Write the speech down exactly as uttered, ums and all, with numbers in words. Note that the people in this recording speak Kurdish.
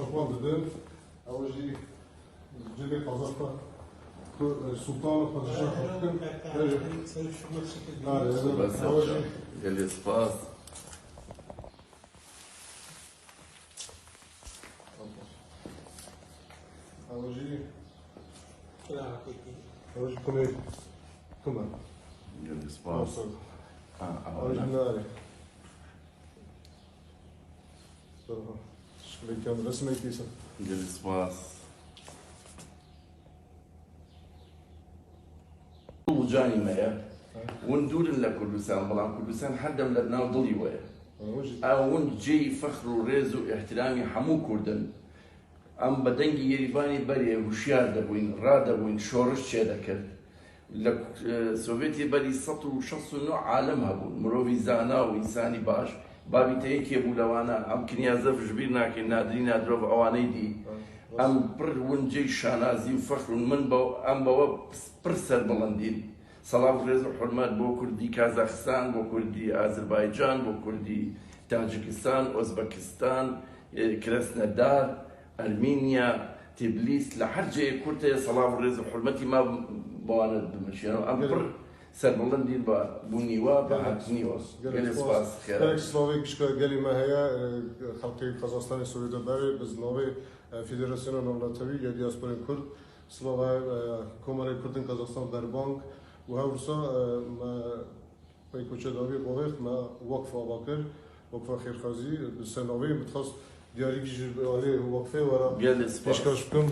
Osman didin, ew jî cilê qazaq xwe, ku, e, sultan û padişah xwe dikin. Nare, ew jî. Gelê spas. Ew jî. Ew jî kumê, kuma. Gelê spas. Nasıl? Ha, Ew jî nare. Şiklê kem resimekî se. Gelê spas. Ucanî me ye. Hûn dûr in li Kurdistan, belam Kurdistan her dem li nav dilî we ye. Ew jî. Ew hûn cihê fexr û rêz û îhtîramî hemû Kurd in. Em bi dengî Yerîvanê berê hişyar dibûyn, radibûyn, şoriş çêdikir. Li, e, Sovyetê berî sed û şeş û neh alem hebûn, mirovî zana û însanî baş. Babî te yekê bû lewana, em Kniazev ji bîr nakin, Nadrî Nadrov, ewaney dî. Em pir win cey şanazî û fexr û min be, em be we pir serbilindîn. Selav, rêz û hurmet bo Kurdî Kazaxistan, bo Kurdî Azerbaycan, bo Kurdî Tacikistan, Ozbekistan, e, Krasnodar, Ermeniya, Tbilîs, li her cihê Kurd heye, selav û rêz û hurmetî me bi wan re dimeşîne. Em pir serbilindîn bi bûnî we, bi hatinî we. Gelek spas. Gelek spas, xêr. Gelek slavê gişka gelî me heye, e, xelkê Qazaxstanê Sovyetê berê, bi zilavê, e, Federasyona Navnetewî ya Diasporên Kurd, silava, e, Komarê Kurdên Qazaxstan berbang û hewrisa, e, me Peykoçe dawî govêx me wekf ava kir, wekfa xêrxwazî, bi ser navê min dixwest diyarîkî ji alê wekfê we re Gelê spas. Pêşkêş bikim.